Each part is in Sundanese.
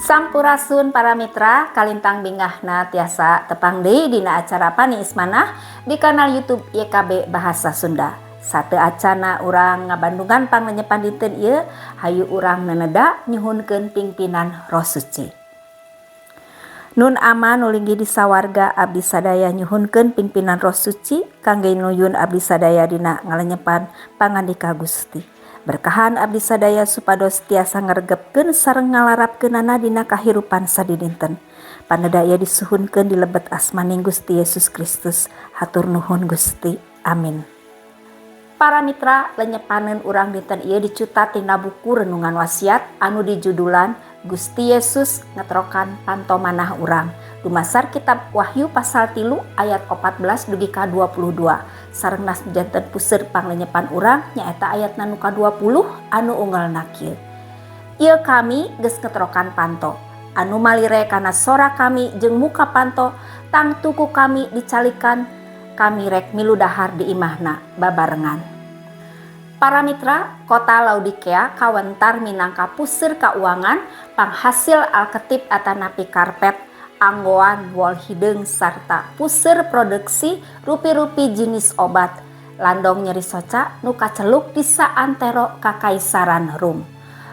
Sampurasun para mitra, kalintang bingahna tiasa tepang deui dina acara Paniis Manah di kanal YouTube YKB Bahasa Sunda. Sateuacana urang ngabandungan panglenyepan dinten ieu, hayu urang neneda nyuhunkeun pingpinan Roh Suci. Nun Ama nu linggih di sawarga, abdi sadaya nyuhunkeun pingpinan Roh Suci kangge nuyun abdi sadaya dina ngalenyepan pangandika Gusti. Berkahan abdi sadaya supados tiasa ngregepkeun sareng ngalarapkeunana dina kahirupan sadidinten. Paneda ieu disuhunkeun di lebet asmaning Gusti Yesus Kristus. Hatur nuhun Gusti. Amin. Para mitra, lenyepaneun urang dinten ieu dicuta tina buku Renungan Wasiat anu dijudulan Gusti Yesus Ngetrokan Panto Manah Urang. Dumasar kitab Wahyu pasal 3 ayat 14 dugi ka 22. Sareng nas janten puseur panglenyepan urang nyaeta ayat nu ka 20 anu unggalna kieu. Ieu kami geus ngetrokan panto anu malire kana sora kami jeung muka panto, tangtu ku kami dicalikan, kami rek milu dahar di imahna babarengan. Para mitra, kota Laodikea kawentar minangka puseur kauangan panghasil alketip atanapi karpet, anggoan wol hideung sarta puseur produksi rupi-rupi jenis obat landong nyeri soca nu kaceluk di saantero kakaisaran Rum.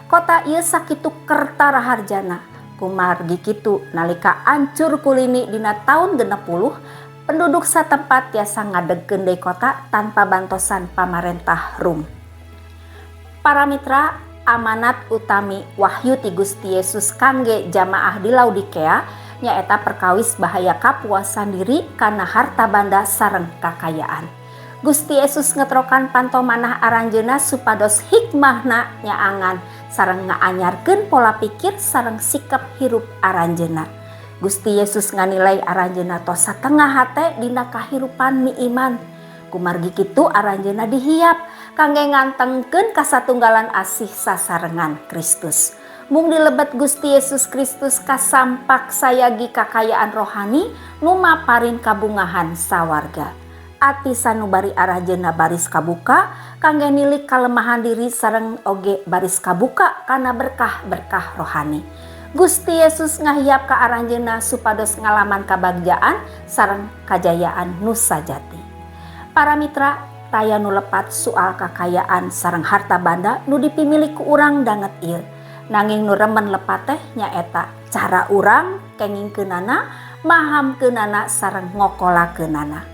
Kota ieu sakitu kerta raharjana, kumargi kitu nalika ancur kulini dina tahun 60, penduduk satempat tiasa ngadegkeun deui kota tanpa bantosan pamarentah Rum. Para mitra, amanat utami wahyu ti Gusti Yesus kangge jamaah di Laodikea nyaeta perkawis bahaya kapuasan diri kana harta banda sareng kakayaan. Gusti Yesus ngetrokan panto manah aranjeuna supados hikmahna nyaangan sareng ngaanyarkeun pola pikir sareng sikap hirup aranjeuna. Gusti Yesus nganilai aranjeuna tos satengah hate dina kahirupan miiman. Kumargi kitu aranjeuna dihiap kangge ngantengkeun kasatunggalan asih sasarengan Kristus. Mung dilebet Gusti Yesus Kristus kasampak sayagi kakayaan rohani nu maparin kabungahan sawarga. Ati sanubari aranjeuna baris kabuka kangge nilik kalemahan diri sareng oge baris kabuka kana berkah-berkah rohani. Gusti Yesus ngahiap ka aranjeuna supados ngalaman kabagjaan sareng kajayaan nu sajati. Para mitra, taya nu lepat soal kakayaan sareng harta banda nu dipimilik ku urang danget ieu. Nanging nu remen lepat teh nyaeta cara urang kengingkeunana, mahamkeunana sareng ngokolakeunana.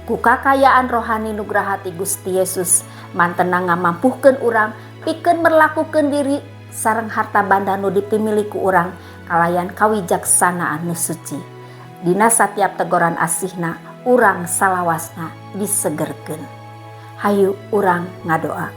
Ku kakayaan rohani nugraha ti Gusti Yesus mantena ngamampuhkeun urang pikeun merlakukeun diri sareng harta banda nu dipimilik ku urang kalayan kawijaksanaan nu suci. Dina satiap tegoran asihna urang salawasna disegerkeun. Hayu urang ngadoa.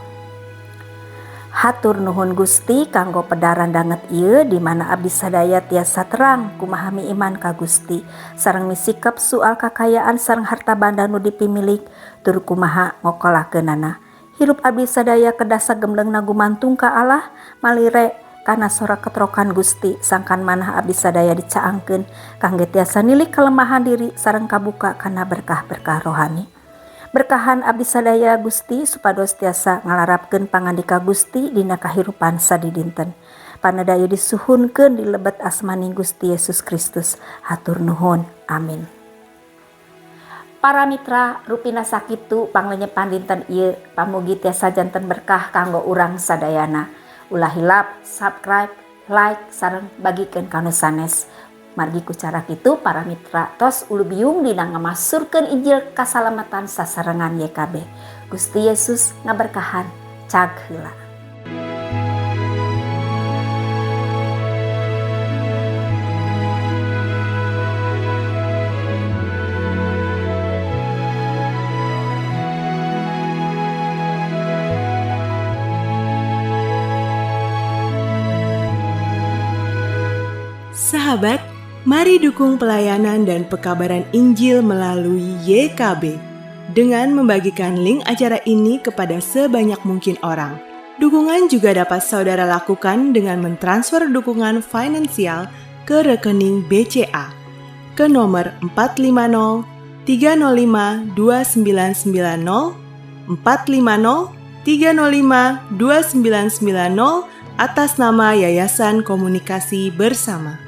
Hatur nuhun Gusti kanggo pedaran danget ieu di mana abdi sadaya tiasa terang kumaha miiman ka Gusti sareng misikap soal kakayaan sareng harta banda nu dipimilik tur kumaha ngokolakeunana. Hirup abdi sadaya kedah sagemblengna gumantung ka Allah malire kana sora ketrokan Gusti sangkan manah abdi sadaya dicaangkeun kangge tiasa nilik kelemahan diri sareng kabuka kana berkah-berkah rohani. Berkahan abdi sadaya Gusti supados tiasa ngalarapkeun pangandika Gusti dina kahirupan sadidinten. Paneda ieu disuhunkeun di lebet asmaning Gusti Yesus Kristus. Hatur nuhun. Amin. Para mitra, rupina sakitu panglenyepan dinten ieu, pamugi tiasa janten berkah kanggo urang sadayana. Ulah hilap subscribe, like, sareng bagikeun ka nu sanes. Margi ku cara kitu para mitra tos ulubiung dina ngamasurkeun Injil kasalamatan sasarengan YKB. Gusti Yesus ngaberkahan. Cag heula. Sahabat, mari dukung pelayanan dan pekabaran Injil melalui YKB dengan membagikan link acara ini kepada sebanyak mungkin orang. Dukungan juga dapat saudara lakukan dengan mentransfer dukungan finansial ke rekening BCA ke nomor 450 305 2990, 450 305 2990 atas nama Yayasan Komunikasi Bersama.